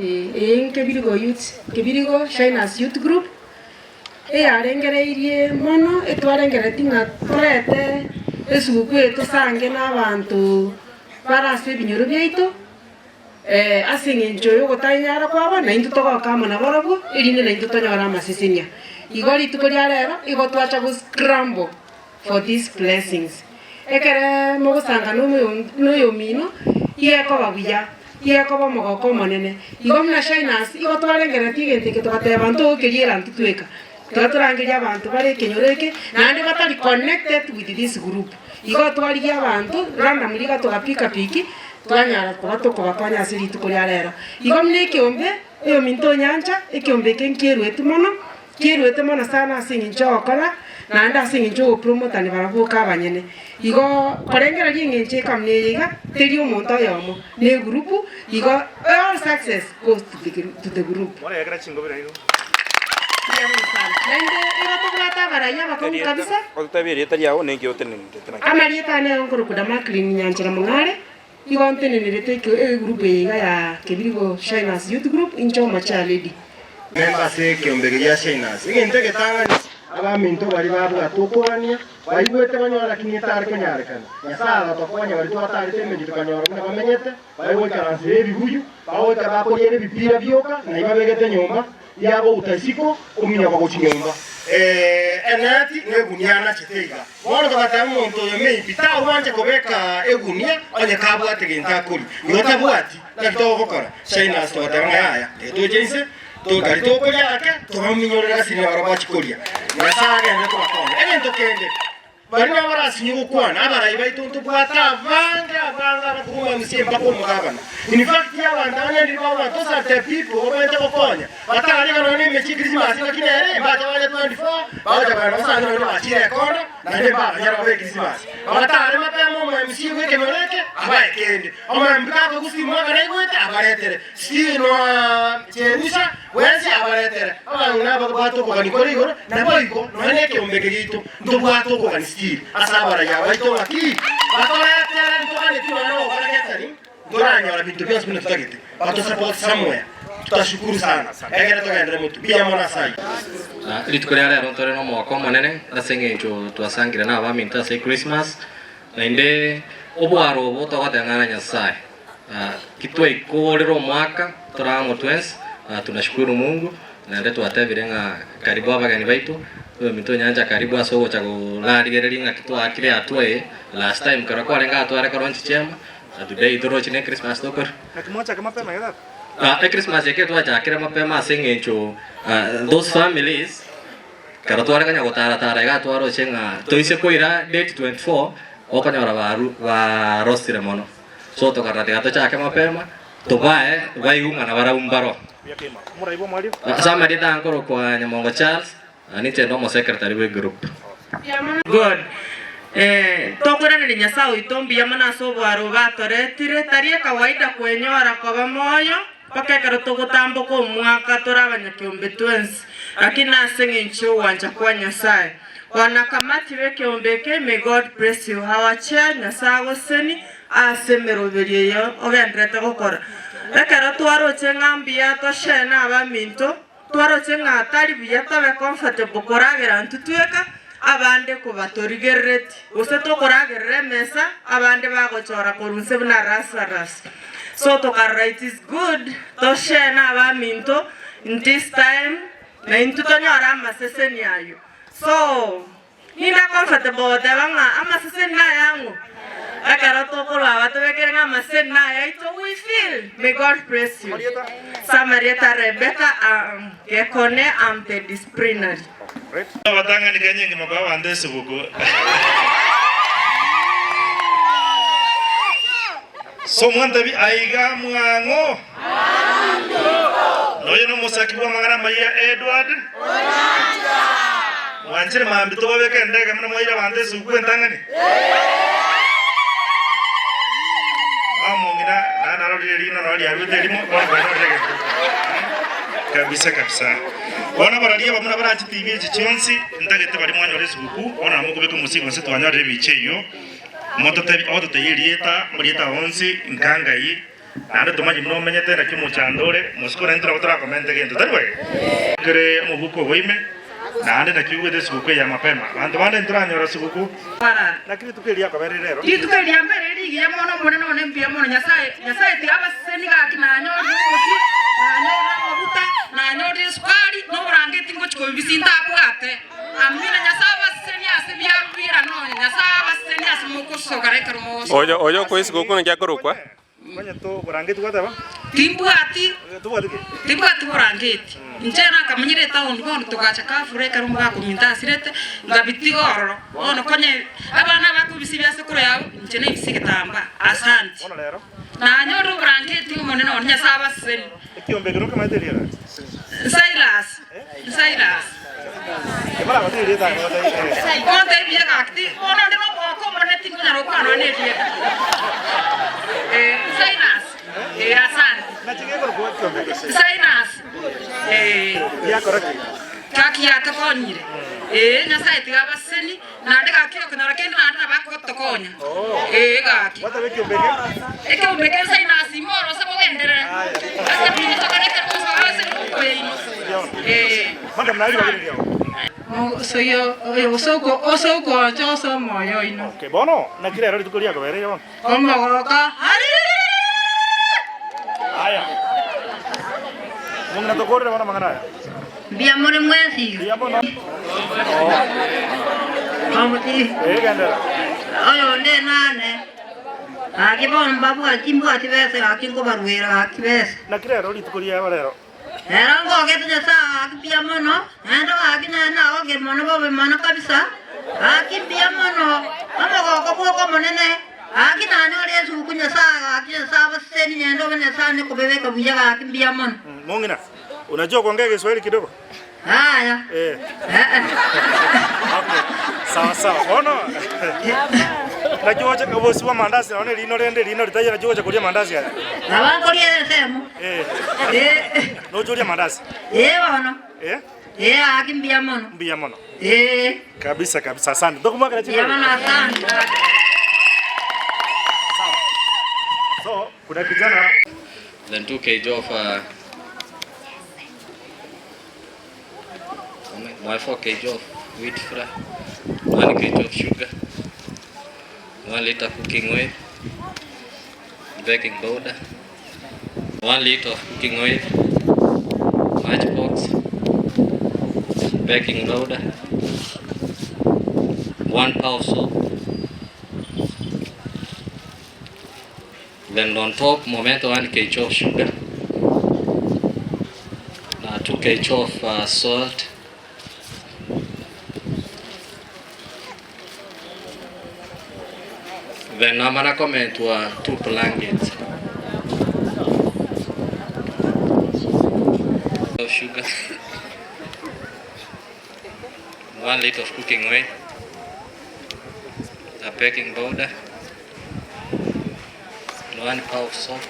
Eye Nkebirigo Youth, Kebirigo Shiners Youth Group, eyarengereirie mono etwarengerereti ng'a torete esuguku eye tosange na abanto bare ase ebinyoro biaito, ase eng'encho y'ogotanyara kwabo naintwe togoka amo nabarabwo erinde naintwe tonyore amasesenia. Igo rituko ria rero igo twacha go scramble for these blessings. Ekere mogosanga noyomino iga ekoba buya, iga ekoba omogoko omonene. Igo buna Shiners igo twarengereretie egento eke togateba ntogokeria erantu tweka, tiga torangerie abanto bare ekenyoro eke naende batari connected with this group. Igo twarigia abanto randomly iga togapika piki twanyara koba tokobakonya ase rituko ria rero. Igo buna ekeombe oyominto onyancha, ekeombe eke nkierueti mono. Kieruete mono sana ase engencho y'ogokora, naende ase engencho y'ogopromotani barabwo boka abanyene. Igo korengereria engencho ekamuna eye iga, teri omonto oyomo, ne egurupu, igo all success goes to the to the group. Mbuya mono sana. Naende igo tobwate abarai abakong'u kabisa. Amarieta ane igo nkorokwa Damaklin Nyanchera Mong'are, igo ntenenerete egroup eye iga ya Kebirigo Shiners Youth Group, inche omochair lady. Memba ase ekeombe keria Shiners. Egento egetang'ani, abaminto baria babwate okogania, baigwete banyora lakini etare konyarekana. Nyasae agatokonya baria twatarete emechie tokanyora buna bamenyete, bare goikaransera ebibuyu, bagoika bakoriera ebipira bioka, na ibabegete nyomba yabouta isiko, ominyoka gochia nyomba. Eneti negunia anachete iga. Bono togateba omonto oyo maybe tagwancha kobeka egunia onye kabwate gento akoria. Igo tabwati, naki togokora? Shiners togateba ng'a yaya, reka toche inse, tokari tokoria ake, tobaminyorere gasi na barabwo bachie koria. Nyasae agende kobakonya. Egento kende, Baria nabo barasinye gokwana, abarai baito ntobwate abange abange abakorwa omwamisia mpaka omogabana. In fact abanto abanyandiri babo banto are the people babwenerete gokonya, batariga nonya na emechie Christmas ngaki nere mbache baria 24 bagocha kogenda basange nonya bachire ekona naende mbabanyora babe Christmas. Bagatare mapema omwamisia bwe ekenyoro eke abae kende. Omwambi kakogusia omwaka naigwete abaretere. Steve na Jerusha bwensi abaretere abang'ina ababwate okogania kore igoro, naboigo nonya nekeombe eke giaito ntobwate okogania Steve ase abarayia baito ng'a ki batoretere ntoganetie nonya nogokora catering ntoranyora binto bionsi buna totagete bato support somewhere tutashukuru sana egere togenderere motwe mbuya mono ase ayio. Rituko ria rero ntore nomogoko omonene ase eng'encho twasangire na abaminto ase Christmas, naende obwaro obo togoteng'ana na Nyasae. Ki twaikorire omwaka tore amo twensi, tunashukuru Mungu, naende twatebire ng'a karibu abageni baito, oyominto onyancha karibu ase ogocha korarigereria ng'aki twaakire hatua eye, last time kero kwarenge aa tware korwa nchichema, na today torochi ne Christmas tokore. Naki mwachake mapema iga tata? Ah, Echristmas eke twachakire mapema ase eng'encho those families Ekero tware konya gotara-tara iga twaroche ng'a toise koira date 24 okonyora baru barosire mono. So tokarora tiga tochake mapema tobae baigwe ng'a nabarabwo mbaro. Ase amarieta aya nkorokwa Nyamongo Charles na ninche inde omosecretary bwe group. God. Eh, tokoiraneria Nyasae oito mbuya mono ase obwaro obo atoretire, tari ekawaida kwenyora koba moyo, Mpaka ekero togotamboka omwaka tore abanyakeombe twensi, lakini ase eng'encho y'ogwancha kwa Nyasae. Wanakamati b'ekeombe eke, may God bless you. Our chair, Nyasae agoseseni ase emeroberio eye ogendererete gokora. Ekero twaroche ng'a mbuya toshare na abaminto, twaroche ng'a tari buya tobe comfortable koragera intwe tweka, abande kobatorigerereti, gose tokoragerera emesa, abande bagochora korwa inse buna Lazarus. So tokarora it is good toshare na abaminto in this time na intwe tonyore amaseseni ayio. So ninde comfortable goteba ng'a amaseseni naya ang'o? Ekero tokorwa aba tobekere ng'a amaseseni naya aito we feel. May God bless you. Samarieta Rebecca um, Gekone am the disciplinary. Abatang'ani kenya engima kwa abanto esuguku. So mwantebi aiga mwang'o? Noyo nomosaki bw'amang'ana amaya Edward. Mwanchire mambi tobabeke endege buna mwaire abanto esuguku entang'ani? Mama ong'ina naye narorire erino noro riaruete erimo bono kwanyorire egento. Kabisa kabisa. Bono abarori aba buna baranche TV echi chionsi, ntagete baria mwanyora esuguku, bono nabo mokobeka omosigo gose twanyorire ebicha eyio, mototebi ogototebia erieta, amarieta onsi, nka ngai. Naende tomanyi buna omenyete naki omochando ore, mosike one intwe nabo torakomente gento, tari bo iga? Kere omobuko obo ime, naende naki oigwete esiguku eye ya mapema. Abanto bande ntoranyora siguku. Naki rituko eri riakobereire rero? Rituko eri riambereire rigiya mono, Omonene one mbuya mono, Nyasae, Nyasae tiga abaseseni gaki, nanyorire obosie, nanyorire amaguta, nanyorire esukari, na oborangeti ngochia kobibisia ntabwate. Amina, Nyasae abasesenie ase biarubira nonya, Nyasae abasesenie ase mogosogara ekero mogosogara. Oyo oyo okoa esiguku naki akorokwa? Timbwati, timbwati borangeti. Inche nakamanyire etown bono togacha kafura ekero omogaka ominto asirete, nkabitiga ororo. Bono konya abana abakobisia ebiasukuru yabo, inche naibisia egetambaa. Asanti. Nanyorire oborangeti omonene one, Nyasae abasesenie. Silas, Silas. Gontebirie gaki, ti, bono onde nomogoko omonene tinkonyara gokwana nonya nerieta. Eh, Silas, eh, asante. Silas, eh, gaki yatokonyire. Eh, Nyasaye tiga abasesenie, naende gaki okonyora kende naende nabo agotokonya. Eh, gaki. Ekeombe eke Silas, imorose bogenderere. Ase buna tokorete gosoa ase ebuku yaino. Eh. Ase omoyo oino. Okay, bono naki rero rituko riakobereire bono? Omogooko. Aya. Omong'ina tokorere bono amang'ana aya. Mbuya more mwensi. Mbuya mono. Eh, genderera. Oyonde nane gaki bono mbabwati mbwati besa gaki nkobaruera gaki besa. Naki rero rituko riaba rero. Ero ngogete Nyasae gaki mbuya mono, naende gaki nere nagokire mono bobe mono kabisa, gaki mbuya mono, omogoko bwoka omonene, gaki nanyore esuguku Nyasae gaki Nyasae abasesenie naende obe Nyasae one kobebeka buya gaki mbuya mono. Mong'ina, unajua kuongea Kiswahili kidogo? Yaya. Eh. Okay. Sawa sawa. Bono naki ogocha obosi bwa mandasi nonye rino rende rino ritaiyo naki ogocha koria mandasi aya? Nabo nkoria ensemo. Eh. Eh. Noche orie mandasi? Eh bono. Eh? Eh gaki mbuya mono. Mbuya mono. Eh. Kabisa kabisa asante. Tokomwakera Mbuya chikobi. mono asante. Sawa. So, kuna kijana Then 2 kg of my 4 kg of wheat flour, 1 kg of sugar, 1 liter cooking oil, baking powder, 1 liter of cooking oil, matchbox, baking powder, 1 pound soap. Then on top, momento 1 kg of sugar, na 2 kg of salt, then namana komentwa 2 blankets of sugar, 1 liter of cooking oil, a baking powder, 1 pound of soap.